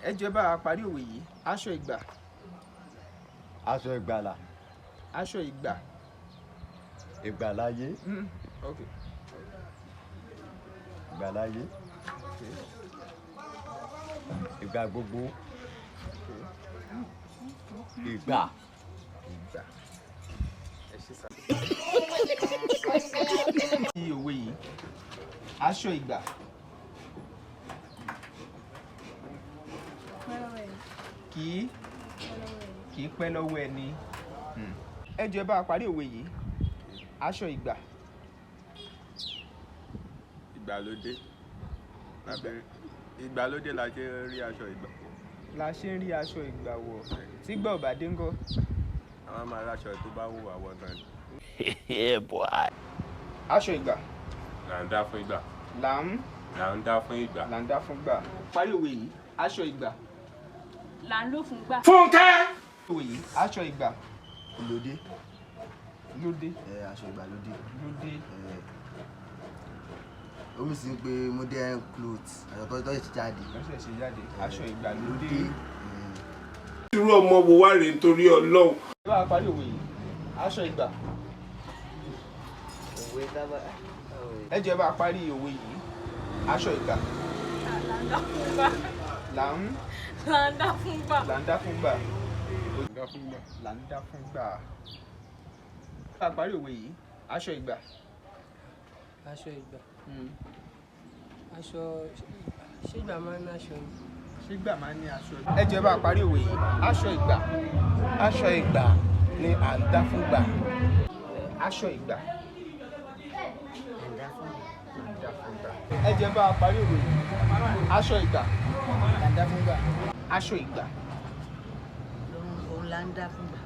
Ẹ jọ̀ọ́, ẹ bá wa parí òwe yìí: aṣọ ìgbà. Aṣọ ìgbàlà. Aṣọ ìgbà. Ìgbàláyé. Ok. Ìgbàláyé. Ìgbà gbogbo. Ìgbà. Ìgbà. Ẹ ṣe sá. Kí òwe yìí: aṣọ ìgbà. Kì í pẹ́ lọ́wọ́ ẹni. Ẹ jọ̀ọ́, ẹ bá wa parí òwe yìí: aṣọ ìgbà. Ìgbàlódé lábẹ́rẹ́ ìgbàlódé la ṣe ń rí aṣọ ìgbà. La ṣe ń rí aṣọ ìgbà wọ̀. Tí ìgbà ò bá dé ńkọ́? Àwọn máa ráṣọ tó bá wù wá wọ̀ náà ni. Aṣọ ìgbà. Là ń dá fún ìgbà. Là ń Là ń dá fún ìgbà. Là ń dá fún gbà. Parí òwe yìí: aṣọ ìgbà. Là ń lò fún gbà. Òwe yìí: aṣọ ìgbà. Lóde. Lóde. Ẹ, aṣọ ìgbàlódé. Lóde. Ẹ, omi sì ń pe modern clothes, aṣọ tó ṣe jáde. Lọ́sẹ̀ ṣe jáde, aṣọ ìgbàlódé. Lóde. Irú ọmọ wo wá rèé nítorí Ọlọ́run? Ẹ bá wa parí òwe yìí: aṣọ ìgbà. Òwe dábàá. Ẹ jọ̀ọ́, ẹ bá wa parí òwe yìí: aṣọ ìgbà. Là ń dá fún gbà. Là ń Là ń dá fún gbà. Là ń dá fún gbà. Dá fún gbà. Là ń dá fún gbà. Ẹ bá wa parí òwe yìí: aṣọ ìgbà. Aṣọ ìgbà. Aṣọ, ṣé ìgbà máa ń ní aṣọ ni? Ṣé ìgbà máa ń ní aṣọ? Ẹ jọ̀ọ́, ẹ bá wa parí òwe yìí: aṣọ ìgbà. Aṣọ ìgbà ni à ń dá fún gbà. Aṣọ ìgbà là ń dá fún gbà. Ẹ jọ̀ọ́, ẹ bá wa parí òwe yìí: aṣọ ìgbà. Là ń dá fún gbà. Aṣọ ìgbà. Òun là ń dá fún gbà.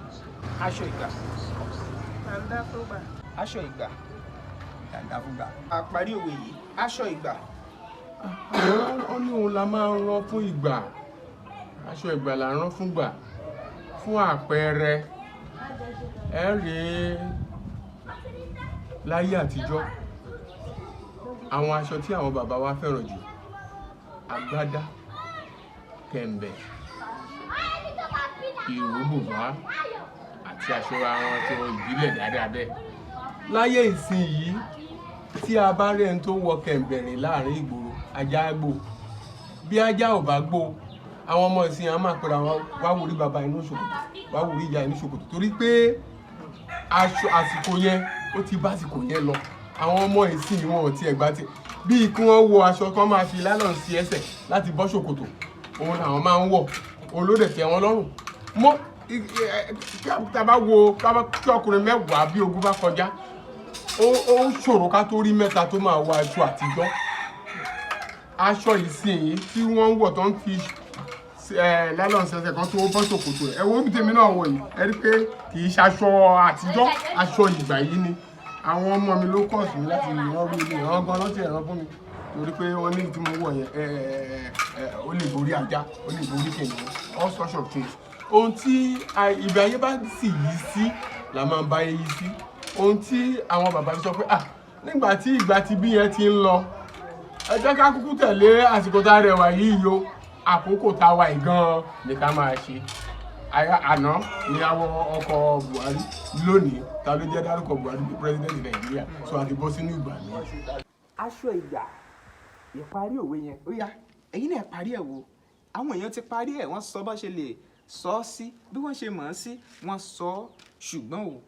Aṣọ ìgbà. Là ń dá fún gbà. Aṣọ ìgbà. Là ń dá fún gbà. A parí òwe yìí: aṣọ ìgbà. Ó ní òun la máa ń rán fún ìgbà. Aṣọ ìgbà là ń rán fún gbà. Fún àpẹẹrẹ, ẹ rí láyé àtijọ́, àwọn aṣọ tí àwọn bàbá wa fẹ́ràn jù, agbádá, kẹ̀m̀bẹ̀, ìró, bùbá àti aṣọ àwọn aṣọ ìbílẹ̀ dáadáa bẹ́ẹ̀. Láyé ìsinyìí, tí a bá rí ẹni tó wọ kẹ̀m̀bẹ̀ rìn láàrin ìgboro, ajá á gbó. Bí ajá ò bá gbó, àwọn ọmọ ìsìn á máa pera wọn wá wòrí bàbá inú ṣòkòtò, wá wòrí ìyá inú ṣòkòtò, torí pé aṣọ àsìkò yẹn, ó ti bá àsìkò yẹn lọ. Àwọn ọmọ ìsìn wọn ò tiẹ̀ gbá tí bíi kí wọ́n wọ aṣọ kan máa fi nylon sí ẹsẹ̀ láti bọ́ ṣòkòtò, òun làwọn máa ń wọ̀, òun ló dẹ̀ tẹ́ wọn lọ́rùn mọ́. Tá a bá wo kí ọkùnrin 10 bí 20 bá kọjá, ó ṣòro ká tó rí mẹ́ta tó máa wọ aṣọ àtijọ́. Aṣọ ìsìn tí wọ́n ń wọ̀ tó ń fi nylon sẹsẹ̀ kan tó bọ́ ṣòkòtò, ẹ wo bí tèmi náà wọ̀ yìí, ẹ rí pé kì í ṣaṣọ àtijọ́, aṣọ ìgbà yìí ni. Àwọn ọmọ mi ló kọ̀ sí láti rán rí ilé àwọn gan lọ́tì ẹ̀rọ fún mi, torí pé wọ́n ní tí mo wọ̀ yẹn, ẹ ẹ ó lè borí ajá, ó lè borí kìnìún, all sorts of things. Ohun tí ìgbà ayé bá sì yí sí la máa ń bá yí sí. Ohun tí àwọn bàbá mi sọ pé, ah, nígbà tí ìgbà tí bí yẹn ti ń lọ, ẹ jẹ́ ká kúkú tẹ̀lé àsìkò tá a rẹwà yìí yo. Àkókò tá a wà yìí gan-an ni ká máa ṣe. Àná ni a wọ ọkọ̀ Buhari, lónìí ta ló jẹ́ dárúkọ Buhari bí president Nàìjíríà? So a ti bọ́ sínú ìgbà mi. Aṣọ ìgbà, ìparí òwe yẹn. Ó yá, ẹ̀yin náà parí ẹ̀ wò. Àwọn èèyàn ti parí ẹ̀, wọ́n sọ bó ṣe lè sọ ọ́ sí, bí wọ́n ṣe mọ̀ ọ́n sí, wọ́n sọ ọ́. Ṣùgbọ́n o,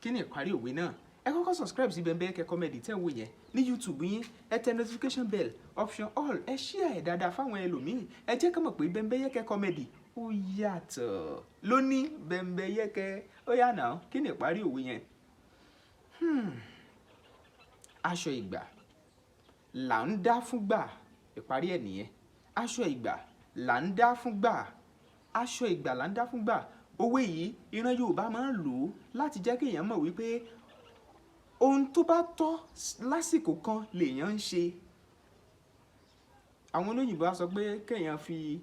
kí ni ìparí òwe náà? Ẹ kọ́kọ́ subscribe sí Bembeyeke Comedy tẹ́ ń wò yẹn ní YouTube yín. Ẹ tẹ notification bell, option all. Ẹ share ẹ̀ dáadáa fáwọn ẹlòmíì. Ẹ jẹ́ ká mọ̀ pé Bembeyeke Comedy ó yàtọ̀ lóní Bembeyeke. Ó yá náà, kí ni ìparí òwe yẹn? Aṣọ ìgbà là ń dá fún gbà. Ìparí ẹ̀ nìyẹn. Aṣọ ìgbà là ń dá fún gbà. Aṣọ ìgbà là ń dá fún gbà. Òwe yìí, ìran Yorùbá máa ń lò ó láti jẹ́ kéèyàn mọ̀ wípé ohun tó bá tọ́ lásìkò kan lèèyàn ń ṣe. Àwọn olóyìnbó á sọ pé kéèyàn fi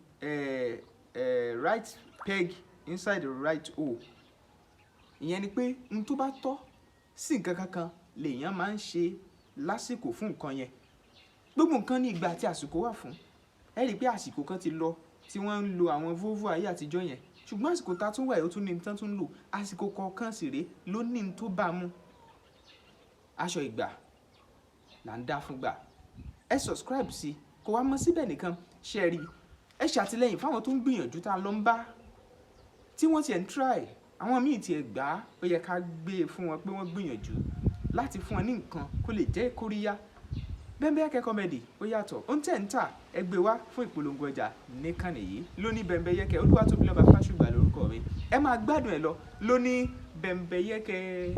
right peg inside the right hole. Ìyẹn ni pé ohun tó bá tọ́ sí nǹkan kankan lèèyàn máa ń ṣe lásìkò fún nǹkan yẹn. Gbogbo nǹkan ní ìgbà àti àsìkò wà fún. Ẹ rí i pé àsìkò kan ti lọ tí wọ́n ń lo àwọn Volvo ayé àtijọ́ yẹn, ṣùgbọ́n àsìkò tá a tún wà yìí, ó tún ní tán tún lò. Àsìkò kọ̀ọ̀kan sì rèé ló ní n tó bá a mú. Aṣọ ìgbà là ń dá fún gbà. Ẹ subscribe sí kó wá mọ́ síbẹ̀ nìkan ṣe rí. Ẹ ṣàtìlẹ́yìn fáwọn tó ń gbìyànjú tá a lọ ń bá tí wọ́n tiẹ̀ ń try. Àwọn míì tiẹ̀ gbà á, ó yẹ ká gbé e fún wọn pé wọ́n gbìyànjú láti fún wọn ní nǹkan kó lè jẹ́ kóríyá. Bembeyeke Comedy ó yàtọ̀. Ó ń tẹ̀ ń tà, ẹ gbé wá fún ìpolongo ọjà níkànnì yìí lóní Bembeyeke. Olúwatóbilọ́ba Fásùgbà lórúkọ mi. Ẹ máa gbádùn ẹ lọ lóní Bembeyeke.